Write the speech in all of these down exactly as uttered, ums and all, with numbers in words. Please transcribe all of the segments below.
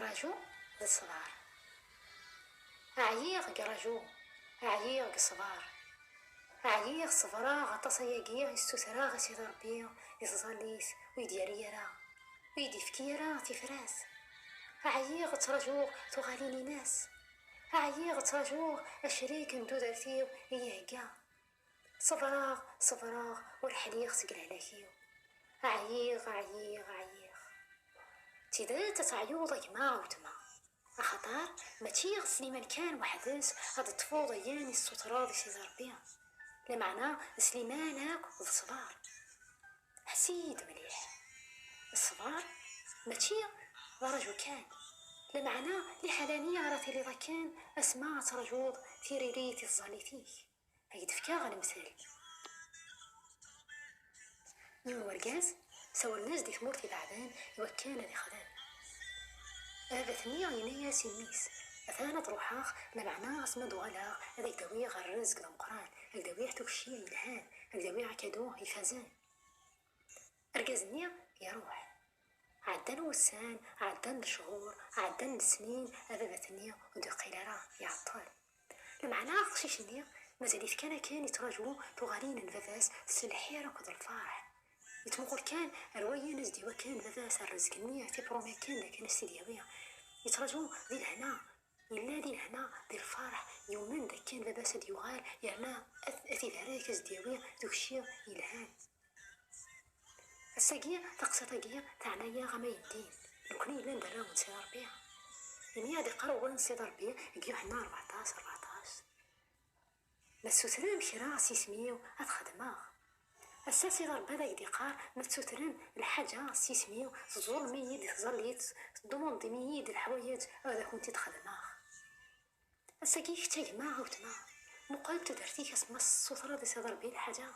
Raju d ṣṣber. Ɛyiɣ deg raju, ɛyiɣ deg ṣṣber. Ɛyiɣ ṣebreɣ aṭas ayagi i ssutreɣ i Sidi Ṛebbi di tẓallit, ur yi-d-yerri ara, ur yi-d-yefki ara tifrat. Ɛyiɣ ttrajuɣ tuɣalin-ines. Ɛyiɣ ttrajuɣ acrik n tudert-iw i yi-ihegga. Ṣebreɣ, ṣebreɣ, ur ḥliɣ seg lehlak-iw. Ɛyiɣ, ɛyiɣ, ɛyiɣ. D tidet ad teɛyuḍ a gma, a weltma. Axaṭer mačči s liman kan weḥd-s ad teṭṭfeḍ ayen i tessutreḍ i Sidi Ṛebbi. Lameɛna s liman akk d ṣṣber. Ḥess-iyi-d mliḥ. Ṣṣber mačči d araju kan. Lameɛna liḥala-nni ara tiliḍ akken asma ad trajuḍ tiririt i tẓallit-ik. Ad k-d-fkeɣ lemtel. Yiwen wergaz, sawlen-as di tmurt ibeɛden i wakken ad ixdem. Baba-tnni yenna-yas i mmi-s: "Atan ad ruḥeɣ, lameɛna asma d-uɣaleɣ ad ak-d-awiɣ rrezg d ameqqran, ad ak-d-awiɣ tukci yelhan, ad ak-d-awiɣ akadu ifazen." Argaz-nni iruḥ. Ɛeddan wussan, ɛeddan lechur, ɛeddan lesnin, baba-tnni ur d-yeqqil ara, iɛeṭṭel. Lameɛna aqcic-nni mazal-it kan akken yettraju tuɣalin n baba-s s lḥir akked lferḥ. Yettmuqul kan ar wayen as-d-iwakken baba-s, ar rrezg-nni, tiprumi akken d akken as-t-id-yawi. Yettraju di lehna, yella di lehna, di lferḥ, yumen d akken baba-s ad d-yuɣal, yerna ad, ad t-ibarek, ad s-d-yawi tukci yelhan. Ass-agi, taqsiṭ-agi teɛna-yaɣ am ayen din, nekkni yellan d arraw n Sidi Ṛebbi. Imi ad iqqar wawal n Sidi Ṛebbi deg Yuḥenna rbeɛṭac, rbeɛṭac: "Ma tessutrem kra s yisem-iw, ad t-xedmeɣ." Ass-a, Sidi Ṛebbi ad ak-d-iqqar: "Ma tessutrem lḥaǧa s yisem-iw, teẓẓullem-iyi-d di tẓallit, teddumandem-iyi-d leḥwayeǧ, ad akent-id-xedmeɣ." Ass-agi, kečč a gma, a weltma, muqel tudert-ik asma tessutreḍ i Sidi Ṛebbi lḥaǧa.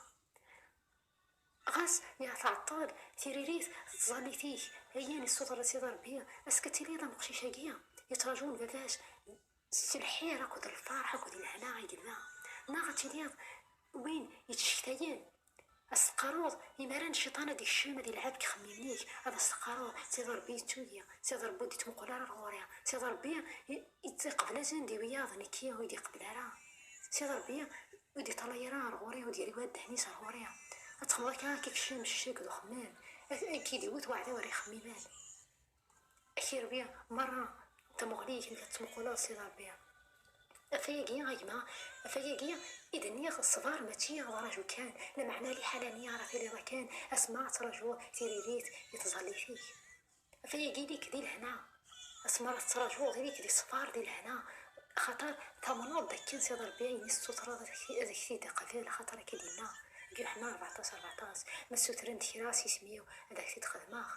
Ɣas ya tɛeṭṭel tiririt d tẓallit-ik, ayen yessuter Sidi Ṛebbi, ass-a ad tiliḍ am uqcic-agi yettrajun baba-s s lḥir akked lferḥ akked lehna i yella. Neɣ ad tiliḍ win yettcektayen, ad s-teqqareḍ, imi ara n cciṭan ad d-ikcem, ad ilɛeb deg yixemmimen-ik, ad as-teqqareḍ: "Sidi Ṛebbi yettu-yi, Sidi Ṛebbi ur d-ittmuqul ara ar ɣur-i, Sidi Ṛebbi i-, i-, iqbel azen di wiyaḍ, nekki ur d-iqbel ara, Sidi Ṛebbi ur d-iṭṭalay ara ar ɣur-i, ur d-yerri ara ddehn-is ar ɣur-i." Ad txedmeḍ akka, ad k-ikcem ccek d uxemmem, ad, ad k-id-iwet weɛdaw ar yixemmimen. Ad k-irwi merra tamuɣli-ik, nekk ad tettmuquleḍ Sidi Ṛebbi. Ɣef wayagi a gma, ɣef wayagi i d-nniɣ ṣṣber mačči d araju kan, lameɛna liḥala-nni ara tiliḍ akken asma ad trajuḍ tiririt i tẓallit-ik. Ɣef wayagi ili-k di lehna, asma ara tettrajuḍ ili-k di ṣṣber, di lehna, axaṭer tamneḍ d akken Sidi Ṛebbi ayen i tessutreḍ ad ak-, ad ak-t-id-iqbel, axaṭer akka i d-yenna deg Yuḥenna rbeɛṭac rbeɛṭac: "Ma tessutrem-d kra s yisem-iw, ad ak-t-id-xedmeɣ."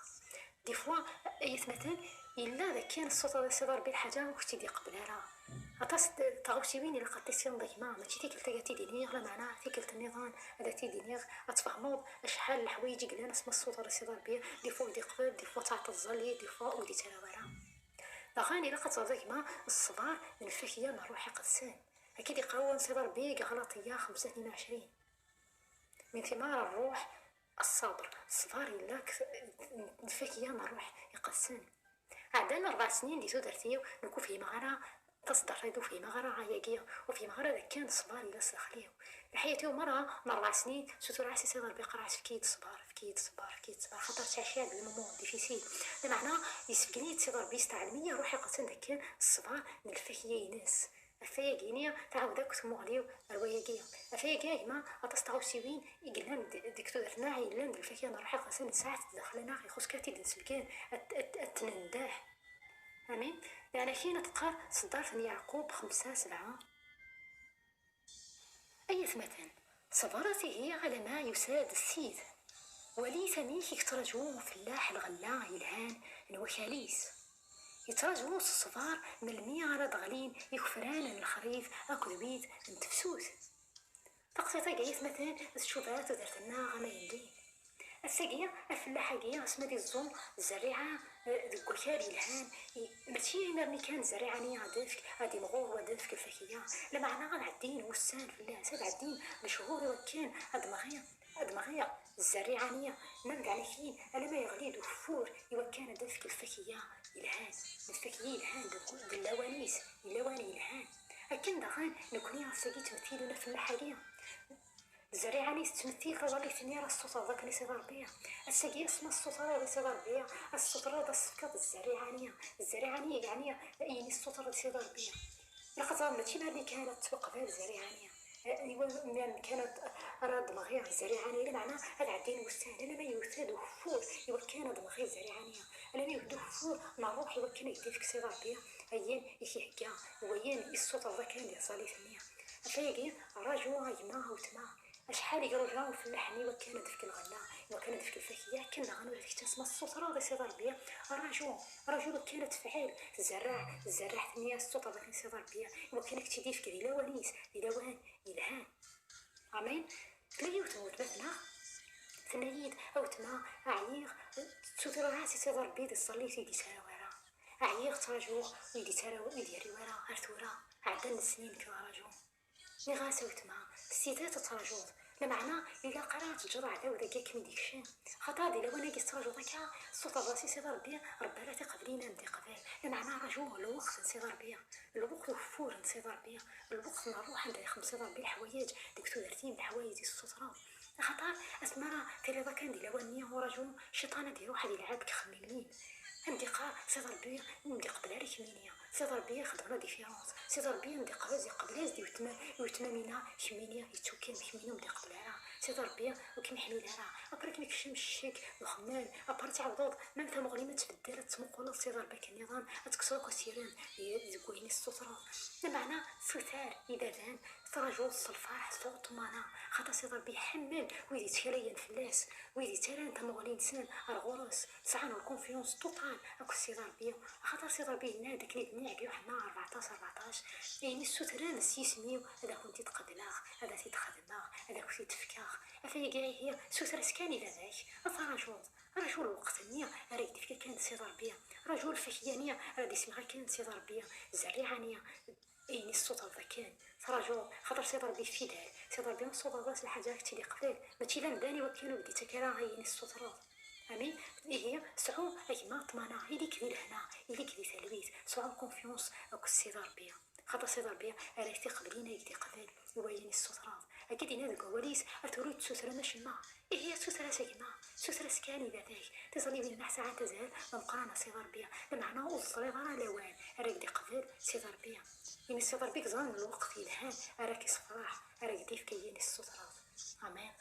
Des fois, ay atmaten, yella d akken tessuṭreḍ i Sidi Ṛebbi lḥaǧa ur k-tt-id-iqebbel ara. Aṭas n tɣawsiwin ilaq ad tissineḍ a gma, mačči tikkelt-agi ad t-id-iniɣ, lameɛna tikkelt nniḍen ad t-id-iniɣ, ad tfehmeḍ acḥal n leḥwayeǧ i yellan asma tessuṭreḍ i Sidi Ṛebbi, des fois ur d-iqbel, des fois tɛeṭṭel ẓẓallit, des fois ur d-ittarra ara. Daɣen ilaq ad teẓreḍ a gma, ṣṣber d lfakya n Ṛṛuḥ Iqedsen. Akka i d-iqqar wawal n Sidi Ṛebbi deg Ɣlaṭiya xemsa tnin u ɛecrin: "من ثمار الروح الصبر." Ṣṣber yella deg lfakya n Ṛṛuḥ Iqedsen. Ɛeddan rebɛa snin di tudert-iw, nekk ur fhimeɣ ara taṣeddart-agi, ur fhimeɣ ara ayagi, ur fhimeɣ ara d akken ṣṣber yella s daxel-iw. Leḥyat-iw merra n rebɛa snin, sutureɣ-as i Sidi Ṛebbi, qqareɣ-as: "Efk-iyi-d ṣṣber, efk-iyi-d ṣṣber, efk-iyi-d ṣṣber." Xaṭer ttɛiciɣ di le moment difficile. Lameɛna yessefgen-iyi-d Sidi Ṛebbi, yesteɛlem-iyi Ṛṛuḥ Iqedsen d akken ṣṣber d lfakya-ines. Ɣef wayagi-ni tɛawed akk tmuɣli-w ar wayagi. Ɣef wayagi a gma, aṭas n tɣawsiwin i yellan d-, deg tudert-nneɣ, yellan d lfakya n Ṛṛuḥ Iqedsen, nesɛa-t daxel-nneɣ, ixuṣ kan ad t-id-nselken, ad, ad, ad t-nendeḥ. Amin. Leɛnak-in ad teqqar tseddart n Yeɛqub xemsa sebɛa: "Ay atmaten, ṣebret ihi alamma yusa-d Ssid. Walit amek i yettraǧu ufellaḥ lɣella yelhan n wakal-is. Yettraǧu s ṣṣber melmi ara d-ɣlin ikefran n lexrif akked wid n tefsut." Taqsiṭ-agi, ay atmaten, tcuba tudert-nneɣ am ayen din. Ass-agi, afellaḥ-agi, asmi ad iẓẓu zzerriɛa, eh, deg wakal yelhan, i-, mačči imir-nni kan zzerriɛa-nni ad d-tefk, ad imɣur u ad d-tefk lfakya. Lameɛna ad ɛeddin wussan fell-as, ad ɛeddin lechur i wakken ad d-mɣi Ad mɣiɣ zzerriɛa-nni, ma mbeɛd akin, alamma yeɣli-d ugeffur, iwakken ad d-afk lfakya yelhan, lfakya yelhan d, d lawan-is, d lawan yelhan. Akken daɣen, nekkni ɣef tagi ttmettilun afellaḥ-agi. Zzerriɛa-nni tettmettil taẓallit-nni ara tessutreḍ akken i Sidi Ṛebbi. Ass-agi, asma tessutreḍ i Sidi Ṛebbi, ad tessutreḍ, ad s-tefkeḍ zzerriɛa-nni. Zzerriɛa-nni, yeɛni, ayen i tessutreḍ i Sidi Ṛebbi. Ilaq ad teẓreḍ, mačči merni kan ad tettwaqbal zzerriɛa-nni. Eh, iwa, mi kan ad, ara d-mɣiɣ zzerriɛa-nni, lameɛna ad ɛeddin wussan, alamma yewwet-d ugeffur, iwakken ad d-mɣi zzerriɛa-nni. Alamma yewwet-d ugeffur n ṛṛuḥ, iwakken ad k-d-ifk Sidi Ṛebbi ayen i k-ihegga, d wayen i tessutreḍ akken di tẓallit-nni. Ɣef wayagi, raju a gma, a weltma, acḥal i iruja ufellaḥ-nni iwakken ad d-ifk lɣella, iwakken ad d-ifk lfakya, akken daɣen ula d kečč asma tessutreḍ i Sidi Ṛebbi, raju, raju iwakken ad tefɛel zzerriɛa, zzerriɛa-nni ara tessutreḍ akken i Sidi Ṛebbi, iwakken ad k-tt-id-ifk di lawan-is, di lawan yelhan. Amin. Tella yiwet n weltma-tneɣ, tenna-yi-d, a weltma, ɛyiɣ, ttutreɣ-as i Sidi Ṛebbi di tẓallit ur yi-d-yettarra wara. Ɛyiɣ, ttrajuɣ, ur yi-d-yettarra, ur yi-d-yerri wara ar tura. Ɛeddan lesnin nekk ttṛajuɣ. Nniɣ-as, a weltma, s tidet ad ttrajuḍ. Lameɛna, ilaq ara ad teǧǧeḍ aɛdaw dagi ad kem-id-ikcem. Xaṭer di lawan-agi tettrajuḍ akka, tessutreḍ-as i Sidi Ṛebbi, Ṛebbi ara t-iqeblen ad m-d-iqbel. Lameɛna raju lweqt n Sidi Ṛebbi, lweqt ugeffur n Sidi Ṛebbi, lweqt n ṛṛuḥ anda ixdem Sidi Ṛebbi leḥwayeǧ deg tudert-im, leḥwayeǧ i tessutreḍ. Axaṭer asmi ara tiliḍ akken di lawan-nni uraju, cciṭan ad iruḥ ad ilɛeb deg ixemmimen-im. Ad m-d-iqqar, Sidi Ṛebbi ur m-d-iqebbel ara kemmini. Sidi Ṛebbi ixdem la différence. Sidi Ṛebbi ad m-d-iqebbel, iqebbel-as-d i weltma, i weltma Mina, kemmini yettukem, kemmini ur m-d-iqebbel ara. Sidi Ṛebbi ur kem-iḥmil ara. Après ad kem-ikcem ccek, lxemmam, après ad tɛawdeḍ, même tamuɣli ma tbeddel, ad tmuquleḍ Sidi Ṛebbi akken nniḍen, ad tekkseḍ akk asirem deg wayen i tessutreḍ. Lameɛna suter i baba-m, ttrajuḍ s lferḥ, sɛu ṭṭmana, xaṭer Sidi Ṛebbi iḥemmel wid yettkalayen fell-as, wid yettarran tamuɣli-nsen ar ɣur-s, sɛan lkunfyans ṭuṭal akked Sidi Ṛebbi. Axaṭer Sidi Ṛebbi yenna-d akken i d-nniɣ deg Yuḥenna rbeɛṭac rbeɛṭac, ayen i tessutremt s yisem-iw ad akent-t-id-qebleɣ, ad t-id-xedmeɣ, ad akent-t-id-fkeɣ. Ɣef wayagi ihi, suter-as kan i baba-k, ad trajuḍ. Raju lweqt-nni ara k-d-ifk akken Sidi Ṛebbi. Raju lfakya-nni ara d-isemmeɣ akken Sidi Ṛebbi. Zzerriɛa-nni, ayen i tessutreḍ akken. Trajuḍ, xaṭer Sidi Ṛebbi fidèle. Sidi Ṛebbi ma tessutreḍ-as lḥaǧa ad k-tt-id-iqbel. Mačči d amdan iwakken ur k-d-ittak ara ayen i tessutreḍ. Amin. Ihi, sɛu a gma ṭṭmana, ili-k di lehna, ili-k di talwit, sɛu confiance akked Sidi Ṛebbi. Xaṭer Sidi Ṛebbi ara k-t-iqeblen, ad k-t-iqbel i wayen i tessutreḍ. Akka d-yenna deg wawal-is, ar tura ur d-tessutrem acemma. Ihi, suter-as a gma, suter-as kan i baba-k. Tiẓalliwin-nneɣ sɛant azal d ameqqran a Sidi Ṛebbi, lameɛna ur teẓriḍ ara lawan ara k-d-iqbel Sidi Ṛebbi. Imi Sidi Ṛebbi yeẓra lweqt yelhan ara k-issefreḥ, ara k-d-ifk ayen i tessutreḍ. Amin.